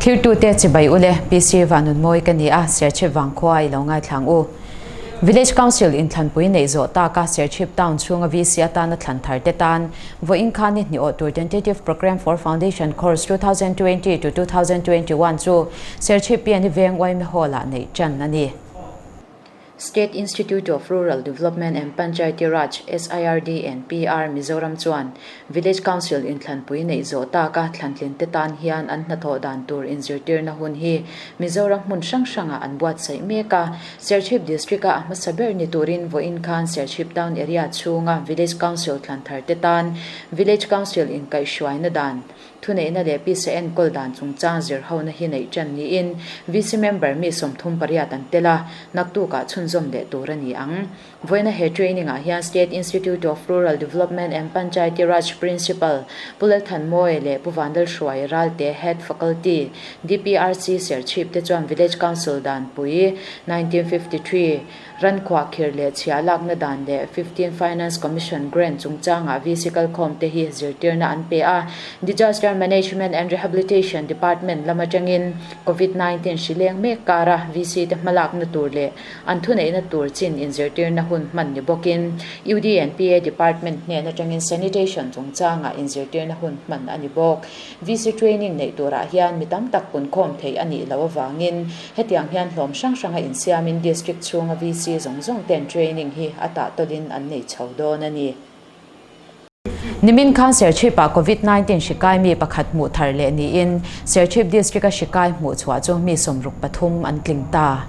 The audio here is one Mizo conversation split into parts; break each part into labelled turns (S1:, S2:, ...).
S1: Thirtute chibai ule PC Vanunmawi ka ni a, Serchhip Vangkhua i lo ngaithlang u. Village Council inthlanpui neih zawh taka Serchhip Town chhunga VC atana thlan thar te tan vawiin khan ni hnih awh tur Tentative Programme for Foundation Course 2020 to 2021 chu Serchhip Piani Veng Uaime Hall-ah neih tan a ni. State Institute of Rural Development and Panchayati Raj, SIRD and PR, Mizoram chuan Village Council inthlanpui neih zawh taka thlantlin te tan hian an hnathawh dan tur inzirtirna hun hi Mizoram hmun hrang hrangah an buatsaih mek a. Serchhip District-a a hmasa ber ni turin vawiin khan Serchhip Town Area chhunga Village Council thlan thar te tan Village Council inkaihhruaina dan Thuneihna leh pisa enkawl dan chungchang zirhona hi neih tan niin VC member mi 38 an tel a, naktukah chhunzawm leh tur a ni ang. Vawiina he training ah hian State Institute of Rural Development and Panchayati Raj Principal Pu Lalthanmawia leh Pu Vandalhruai Ralte Head Faculty DPRC Serchhip te chuan Village Council danpui 1953 Rankhuah khir leh chhia lakna dan leh 15 Finance Commission Grant chungchangah VC kalkhawm te hi zirtirna an pe a. Disaster Management and Rehabilitation Department lam atangin Covid 19 hri leng mek kara VC te hmalakna tur leh an thuneihna tur chin inzirtirna hun hman ni bawkin UDNPA Department hnen atangin Sanitation chungchangah inzirtirna hun hman a ni bawk. VC training neih turah hian mi tam tak punkhawm theih a nih loh avangin hetiang hian hlawm hrang hranga insiamin district chhunga VC zawng zawng ten training hi a tahtawlin an nei chho dawn a ni. Nimin khan Serchhip-ah Covid 19 hri kai mi pakhat hmuh thar leh niin Serchhip district-a hri kai hmuh chhuah chu mi 63 an tling ta.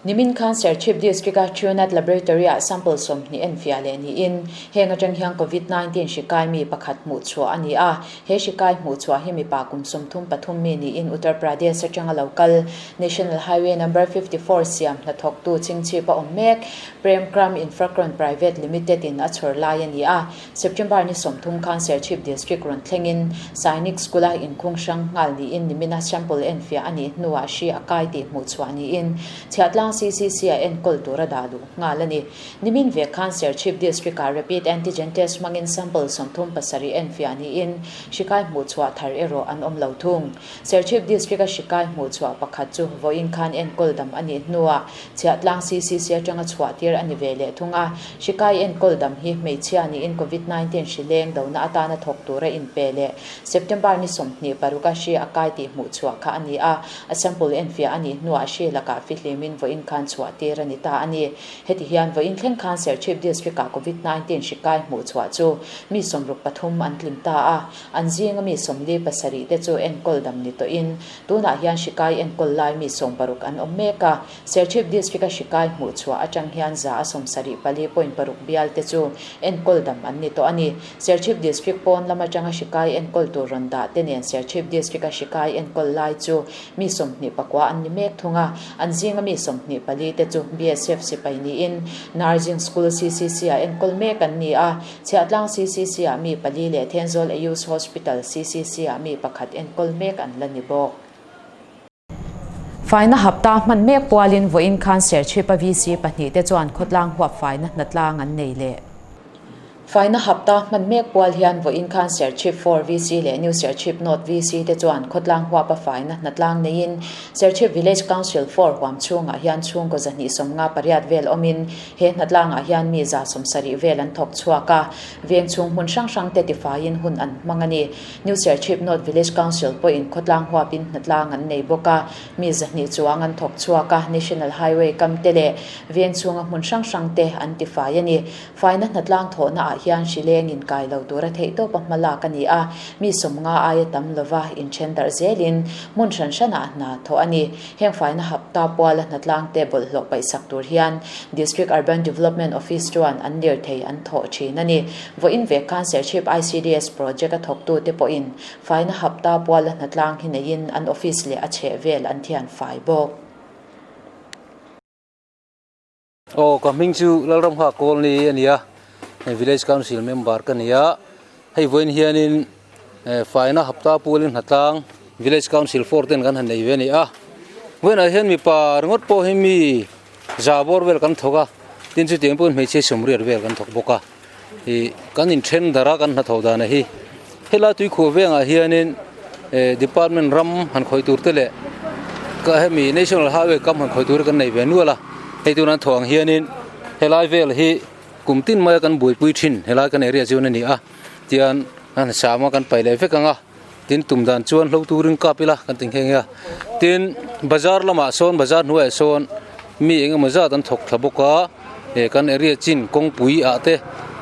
S1: Nimin khan Serchhip District-a Truenat Laboratory-ah sample 20 enfiah leh niin heng atang hian Covid 19 hri kai mi pakhat hmuh chhuah a ni a. He hri kai hmuh chhuah hi mipa kum 33 mi niin Uttar Pradesh atanga lo kal National Highway Number 54 siam hnathawktu chingchhip a awm mek Premkram Infracron Private Limited in a chhawr lai a ni a. September ni 30 khan Serchhip District rawn thlengin Sainik School-a inkhung hrang nghal niin nimina sample enfiah a nih hnuah hri a kai tih hmuh chhuah niin Chhiahtlang CCC-a enkawl tura dah luh nghal a ni. Nimin vek khan Serchhip District-ah Rapid Antigen Test hmangin sample 37 enfiah niin hri kai hmuh chhuah thar erawh an awm lo thung. Serchhip District-a hri kai hmuh chhuah pakhat chu vawiin khan enkawl dam a nih hnuah Chhiahtlang CCC atanga chhuah tir a ni ve leh thung a. Hri kai enkawl dam hi hmeichhia niin Covid 19 hri leng dona atana thawk tura inpe leh September ni 26 a hri a kai tih hmuh chhuah kha a ni a. A sample enfiah a nih hnuah hri lakah fihlimin vawiin khan chhuah tir a ni ta a ni. Heti hian vawiin thleng khan Serchhip District-ah Covid 19 hri kai hmuh chhuah chu mi 63 an tling ta a. An zinga mi 47 te chu enkawl dam ni tawhin tunah hian hri kai enkawl lai mi 60 an awm mek a. Serchhip District-a hri kai hmuh chhuah atang hian 74.6 bial te chu enkawl dam an ni tawh a ni. Serchhip District pawn lam atanga hri kai enkawl tur rawn dah te nen Serchhip District-a hri kai enkawl lai chu mi 29 an ni mek thung a. An zinga mi 24 te chu BSF sipai niin Narjing School CCC-ah enkawl mek an ni a. Chhiahtlang CCC-ah mi pali leh Thenzawl Ayush Hospital CCC-ah mi pakhat enkawl mek an la ni bawk. Faina hapta hman mek pualin vawiin khan Serchhip-a VC pahnih te chuan khawtlang huap faina hnatlang an nei leh. Faina hapta hman mek pual hian vawiin khan Serchhip 4 VC leh New Serchhip North VC te chuan khawtlang huapa faina hnatlang neiin Serchhip Village Council 4 huam chhungah hian chhungkaw 158 vel awmin he hnatlangah hian mi 170 vel an thawk chhuak a, veng chhung hmun hrang hrang te tifaiin hun an hmang a ni. New Serchhip North Village Council pawhin khawtlang huapin hnatlang an nei bawk a, mi 200 chuang an thawk chhuak a, National Highway kam te leh veng chhunga hmun hrang hrang te an tifai a ni. Faina hnatlang thawhna ah hian hri leng in kai lo tura theihtawpa hma lak a ni a, mi 50 aia tam lova inthen darh zelin hmun hran hranah hna thawh a ni. Heng faina hapta puala hnatlang te bawlhhlawh paihsak tur hian District Urban Development Office chuan an lirthei an thawh thin a ni. Vawiin vek khan Serchhip ICDS project a thawktu te pawhin faina hapta puala hnatlang hi neiin an office leh a chheh vel an thian fai bawk.
S2: Aw ka hming chu Lalramngha Kawlni a ni a, hei village council member ka ni a, hei vawiin hianin faina hapta pualin hnatlang village council four ten kan han nei ve a ni a, vawiinah hian mipa ringawt pawh hi mi za bawr vel kan thawk a, tin chutiang pawhin hmeichhia 80 vel kan thawk bawk a, ih kan inthen darh a kan hnathawh dan a hi, helai tuikhuah vengah hianin. Department ram han khawih tur te leh ka hemi National Highway kam han khawih tur hi kan nei ve nual a, hei tuna an thawh ang hianin helai vel hi kum tin maia kan buaipui thin helai kan area chuan a ni a tian an sam a kan paih leh vek ang a tin tum dan chuan hlo turin kap ila kan ti nghe nghe a tin bazar lamah sawn bazar hnuaiah sawn mi eng emaw zat an thawk thla bawk a eh kan area chin kawngpui ah te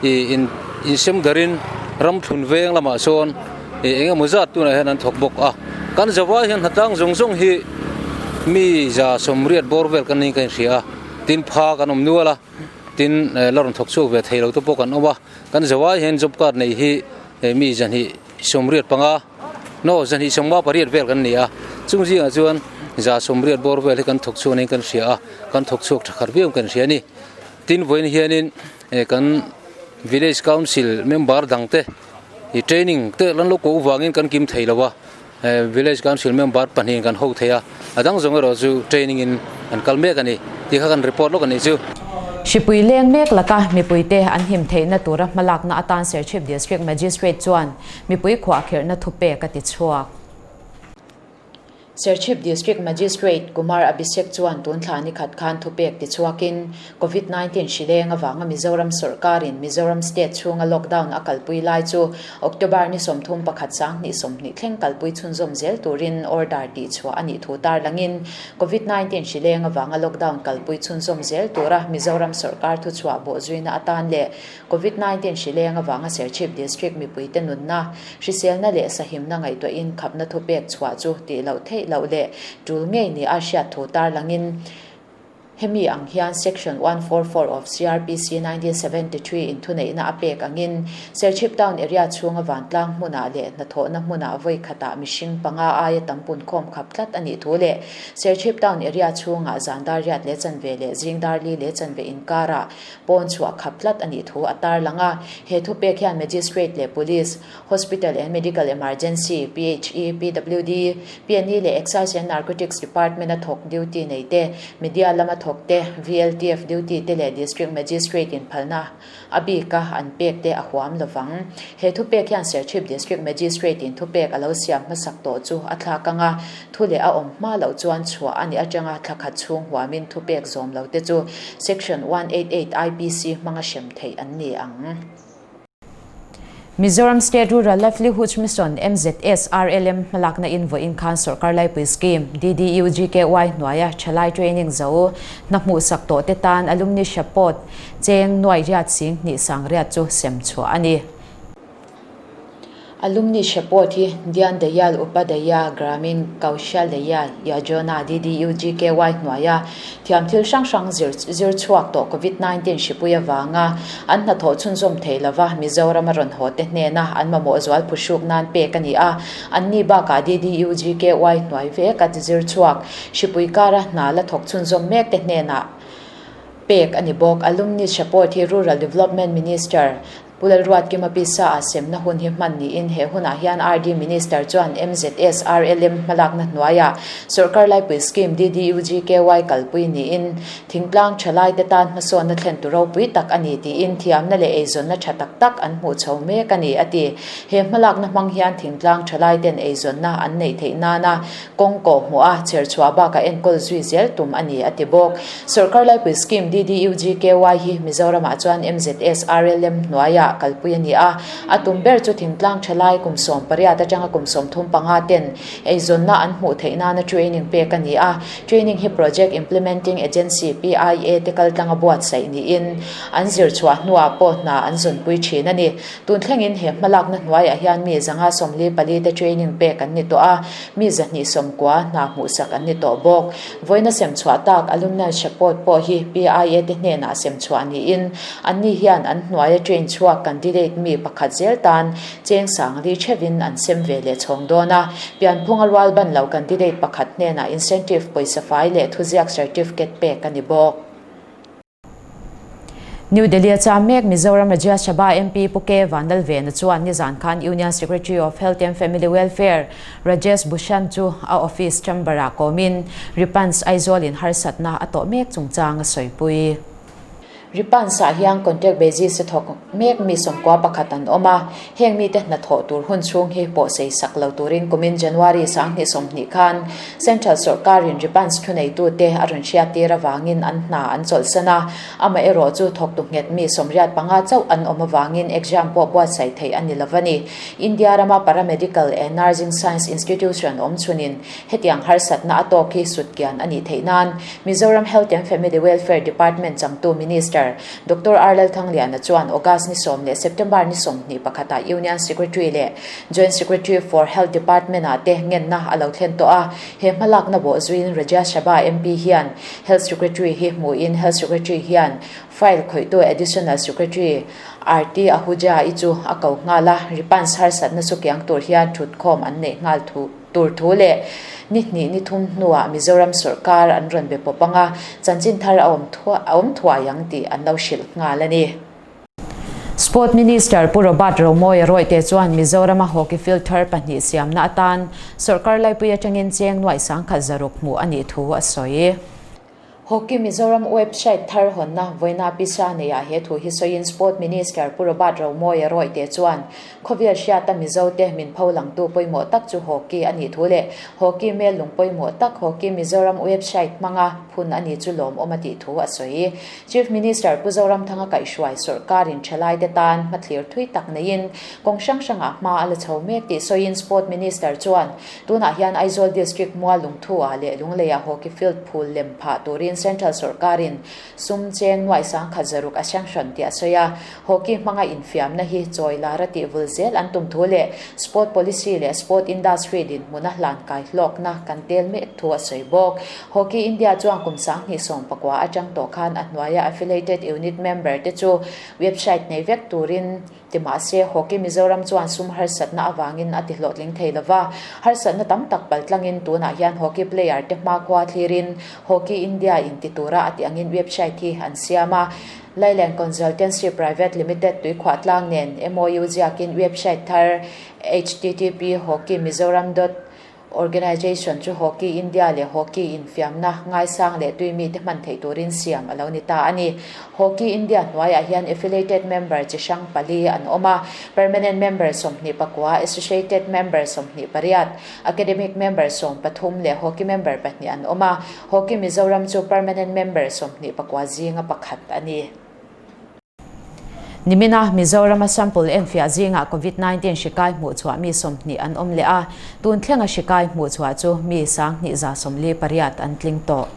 S2: ih in insem darin ramthlun veng lamah sawn ih eng emaw zat tunah hian an thawk bawk a kan zavai hian hnatlang zawng zawng hi mi za sawmriat bawr vel kan niin ka inhria a tin pha kan awm nual a tin eh la rawn thawk chhuak ve thei lo te pawh kan awm a kan zavai hian job card nei hi eh mi zahnih 85 no zahnih sawmnga pariat vel kan ni a chung zingah chuan za 80 bawr vel hi kan thawk chhuak niin kan hria a kan thawk chhuak tha khat viau kan hria a ni tin vawiin hianin eh kan village council member dang te ih training te an lo koh vangin kan kim thei lo a eh village council member pahnihin kan ho thei a a dang zawng erawh chu training in an kal mek a ni tih kha kan report lawk a nih chu.
S1: Hripui leng mek laka mipuite an him theihna tura hmalakna atan Serchhip District Magistrate chuan mipui khuahkhirhna thupek a ti chhuak. Serchhip District Magistrate Kumar Abhishek chuan tun thla ni khat khan thupek ti chhuakin Covid 19 hri leng avanga Mizoram sawrkarin Mizoram State chhunga lockdown a kalpui lai chu October ni 31 2020 thleng kalpui chhunzawm zel turin order tihchhuah a nih thu tarlangin Covid 19 hri leng avanga lockdown kalpui chhunzawm zel tura Mizoram sawrkar thuchhuah bawhzuina atan leh Covid 19 hri leng avanga Serchhip District mipuite nunna, hriselna leh sahimna ngaihtuahin khapna thupek chhuah chu tih loh theih loh leh tul ngei nia hriat thu tarlangin Hemi ang hian Section 144 of CrPC 1973 in thuneihna a pek angin Serchhip Town area chhunga vantlang hmunah leh hnathawhna hmunah vawi khatah mihring panga aia tam punkhawm khap tlat a nih thu leh Serchhip Town area chhungah zan dar riat leh chanve leh zing dar li leh chanve inkarah pawn chhuah khap tlat a nih thu a tarlang a. He thupek hian Magistrate leh Police, Hospital and Medical Emergency, PHE, PWD, PNE leh Excise and Narcotics Department a thawk duty nei te, Media lama thawk te, VLTF duty te leh District Magistrate in phalna a bika an pek te a huam lovang. He thupek hian Serchhip District Magistrate in thupek a lo siam hmasak tawh chu a thlak anga thu leh a awm hma loh chuan chhuah a nih atanga thla khat chhung huamin thupek zawm lo te chu Section 188 IPC hmanga hrem theih an ni ang. Mizoram State Rural Livelihoods Mission, MZSRLM, hmalakna in vawiin khan Sawrkar Laipui Scheme, DDUGKY, hnuaia thalai training zo hna hmuhsak tawh te tan alumni support cheng nuai riat sing hnih sang riat chu sem chhuah a ni. Alumni support hi Dyan Dayal Upadhyaya Gramin Kaushalya Yojana, DDUGKY, hnuaia Thiam thil hrang hrang zir zir chhuak tawh Covid 19 hripui avanga an hnathawh chhunzawm thei lova Mizoram a rawn haw te hnena an mamawh zual phuhruk nan pek a ni a, anni bakah DDUGKY hnuai vek a zir chhuak hripui kara hna la thawk chhunzawm mek te hnenah pek a ni bawk. Alumni support hi Rural Development Minister Pu Lalruatkima pisa ah semna hun hi hman niin he hunah hian RD Minister chuan MZS RLM hmalakna hnuaiah sawrkar laipui scheme DDUGKY kalpui niin thingtlang thalaite tan hmasawnna thlentu ropui tak a ni tiin thiamna leh eizawnna tha tak tak an hmuh chho mek a ni a ti. He hmalakna hmang hian thingtlang thalaiten eizawnna an neih theih nana kawng kawh hmuh a, chherchhuah bakah enkawl zui zel tum a ni, a ti bawk. Sawrkar laipui scheme DDUGKY hi Mizoramah chuan MZS RLM hnuaiah kalpui a ni a, a tum ber chu thingtlang thalai kum 18 atanga kum 35 ten eizawnna an hmuh theih nana training pek a ni a, training hi Project Implementing Agency, PIA, te kaltlanga buatsaih niin an zir chhuah hnuah pawh hna an zawnpui thin a ni. Tun thlengin he hmalakna hnuaiah hian mi 144 te training pek an ni tawh a, mi 290 hna hmuhsak an ni tawh bawk. Vawiina sem chhuah tak Alumni Support pawh hi PIA te hnenah sem chhuah niin anni hian an hnuaia train chhuak candidate mi pakhat zel tan cheng sangli theuhin an sem ve leh chhawng dawn a. Pianphunga rual ban lo candidate pakhat hnenah incentive pawisa fai leh thuziak certificate pek a ni bawk. New Delhi a cham mek Mizoram Rajya Sabha MP Pu K Vanlalvena chuan nizan khan Union Secretary of Health and Family Welfare Rajesh Bhushan chu a office chamber-ah kawmin Ripans Aizawl in harsatna a tawh mek chungchang a sawipui. Ripans ah hian contract basis a thawk mek mi 11 an awm a, heng mite hnathawh tur hun chhung hi pawhsei sak lo turin kumin January 2020 khan Central sawrkarin Ripans thuneitute a rawn hriattir avangin an hna an chawlhsan a, amaherawh chu thawktu nghet mi 85 chauh an awm avangin exam pawh buatsaih theih a ni lo a ni. India rama Paramedical and Nursing Science Institution awm chhunin Hetiang harsatna a tawk hi sutkian a nih theih nan Mizoram Health and Family Welfare Department changtu Minister Doctor R Lalthangliana chuan August ni sawm leh September ni sawmhnih pakhatah Union Secretary leh Joint Secretary for Health Department ah te ngenna a lo thlen tawh a. He hmalakna bawh zuiin Rajya Sabha MP hian Health Secretary hi hmuhin Health Secretary hian file khawihtu Additional Secretary Aarti Ahuja i chu a ko nghal a, Ripans harsatna chu kiang tur hian thutkhawm an neih nghal thu. Tur thu leh ni hnih ni thum hnuah Mizoram sawrkar an rawn be pawp ang a, chanchin thar a awm a awm thuai ang tih an lo hrilh nghal a ni. Sport Minister Pu Robert Romawia Rawite chuan Mizorama hockey field thar pahnih siamna atan sawrkar laipui atangin cheng nuaih sangkhat zaruk hmuh a nih thu a sawi. Hockey Mizoram website thar hawnna vawiina pisa neiah he thu hi sawiin Sport Minister Pu Robert Romawia Rawite chuan khawvel hriata Mizote min pho langtu pawimawh tak chu Hockey a nih thu leh Hockey mel lung pawimawh tak Hockey Mizoram website hmanga phun a ni chu lawmawm a tih thu a sawi. Chief Minister Pu Zoramthanga kaihhruai sawrkarin thalaite tan hmathlir thui tak neiin kawng hrang hrangah hma a la chho mek tih sawiin Sport Minister chuan Tunah hian Aizawl District Mual Lungthu-ah leh Lungleiah Hockey Field phul lem phah turin Central sawrkarin sum cheng nuaih sangkhat zaruk a siang hran tih a sawi a. Hockey hmanga infiamna hi chawi lar a tih vul zel an tum thu leh Sport Policy leh Sport Industry dinhmuna hlan kai hlawkna kan tel mek thu a sawi bawk. Hockey India chuan kum 2019 atang tawh khan a hnuaia affiliated unit member te chu website nei vek turin Ti mahse, Hockey Mizoram chuan sum harsatna avangin a ti hlawhtling thei lo va, harsatna tam tak pal tlangin tunah hian hockey player te hmakhua thlirin Hockey India in ti tura a tih angin website hi an siam a. Lailand Consultancy Private Limited tuikhuah tlang nen MOU ziakin website thar http hockey mizoram dot Organisation chu Hockey India leh Hockey infiamna ngaisang leh tui mite hman theih turin siam a lo ni ta a ni. Hockey India hnuaiah hian affiliated member chi hrang pali an awm a, permanent member 29, associated member 28, academic member 13 leh Hockey member pahnih an awm a. Hockey Mizoram chu permanent member 29 zinga pakhat a ni. Nimina Mizorama sample enfiah zingah Covid 19 hri kai hmuh chhuah mi 20 an awm leh a, tun thlenga hri kai hmuh chhuah chu mi 2148 an tling tawh.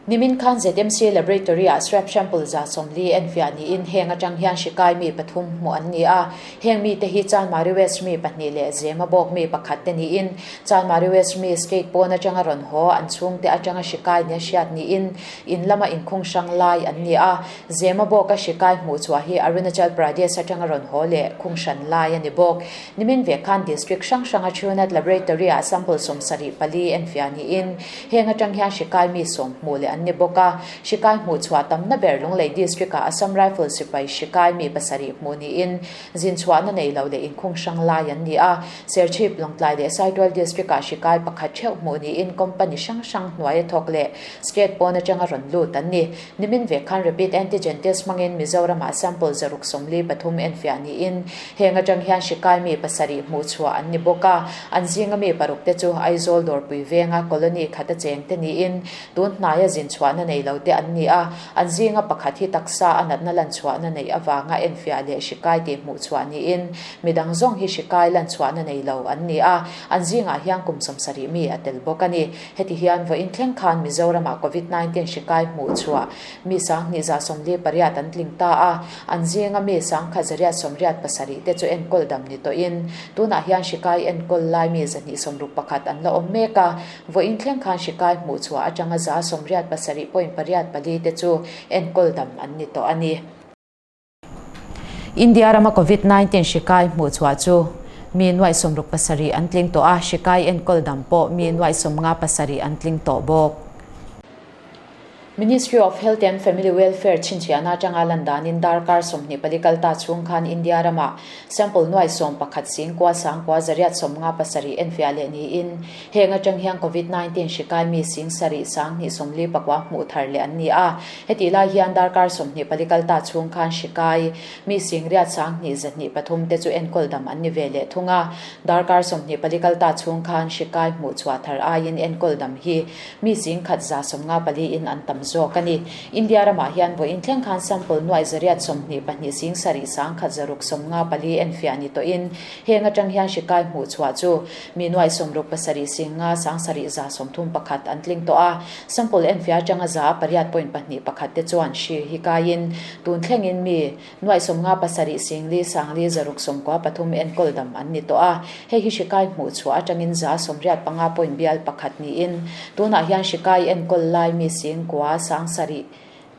S1: Nimin khan ZMC Laboratory-ah swab sample 140 enfiah niin heng atang hian hri kai mi pathum hmuh an ni a, heng mite hi Chanmari West mi pahnih leh Zema bawk mi pakhat te niin Chanmari West mi state pawn atanga rawn haw an chhungte atanga hri kai nia hriat niin in lama inkhung hrang lai an ni a. Zema bawka hri kai hmuh chhuah hi Arunachal Pradesh atanga rawn haw leh khung hran lai a ni bawk. Nimin ve khan district hrang hranga Truenat Laboratory-ah sample 74 enfiah niin heng atang hian hri kai mi sawm hmuh leh an ni bawk a. Hri kai hmuh chhuah tamna ber Lunglei district-ah Assam Rifle sipai hri kai mi pasarih hmuh niin zin chhuahna nei lo leh inkhung hrang lai an ni a. Serchhip, Lawngtlai leh Saitual district-ah hri kai pakhat theuh hmuh niin company hrang hrang hnuaia thawk leh state pawn atanga rawn lut an ni. Nimin vek khan Rapid Antigen Test hmangin Mizoramah sample 643 enfiah niin heng atang hian hri kai mi pasarih hmuh chhuah an ni bawk a. An zinga mi paruk te chu Aizawl Dawrpui venga colony khata cheng te niin tun hnaia zin chhuahna nei lo te an ni a. An zinga pakhat hi taksa a natna lan chhuahna neih avanga enfiah leh hri kai tih hmuh chhuah niin midang zawng hi hri kai lan chhuahna nei lo an ni a. An zingah hian kum 70 mi a tel bawk a ni. Heti hian vawiin thleng khan Mizoramah Covid 19 hri kai hmuh chhuah mi 2148 an tling ta a, an zinga mi 1187 te chu enkawl dam ni tawhin tunah hian hri kai enkawl lai mi 261 an la awm mek a, vawiin thleng khan hri kai hmuh chhuah atanga 87.84 te chu enkawl dam an ni tawh a ni. India rama Covid 19 hri kai hmuh chhuah chu mi nuaih 67 an tling tawh a, hri kai enkawl dam pawh mi nuaih 57 an tling tawh bawk. Ministry of Health and Family Welfare chhinchhiahna atanga lan danin darkar 24 kal ta chhung khan India ramah sample nuai 11 sing kua sang kua zariat 57 enfiah leh niin heng atang hian Covid 19 hri kai mi sing sarih 2 49 hmuh thar leh an ni a. Hetih lai hian darkar 24 kal ta chhung khan hri kai mi sing riat 2 123 te chu enkawl dam an ni ve leh thung a. Darkar 24 kal ta chhung khan hri kai hmuh chhuah thar aiin enkawl dam hi Mi 10,000 154 in an tam zawk a ni. India ramah hian vawiin thleng khan sample nuai 822 7 1 694 enfiah ni tawhin heng atang hian hri kai hmuh chhuah chu mi nuai 67 5 7 31 an tling tawh a. Sample enfiah atanga za pariat point pahnih pakhat te chuan hri hi kaiin tun thlengin mi Nuaih 57 singli sangli zaruk 93 enkawl dam an ni tawh a, hei hi hrikai hmuh chhuah atangin 85 point bial pakhat niin tunah hian hrikai enkawl lai mi singkua sangsarih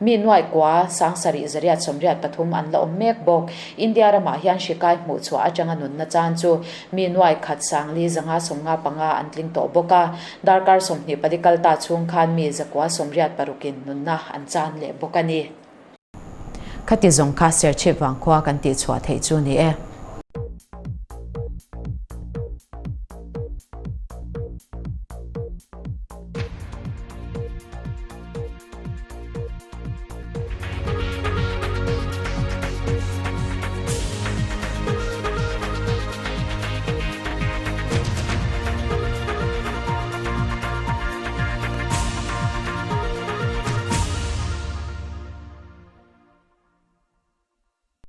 S1: mi nuaih kua sangsarih zariat 83 an la awm mek bawk. India ramah hian hrikai hmuh chhuah atanga nunna chan chu mi nuaih khat sangli 595 an tling tawh bawk a, darkar 24 kal ta chhung khan mi zakua 86 in nunna an chan leh bawk a ni. Khati zawng kha Serchhip vangkhua kan tih chhuah theih chu ni e.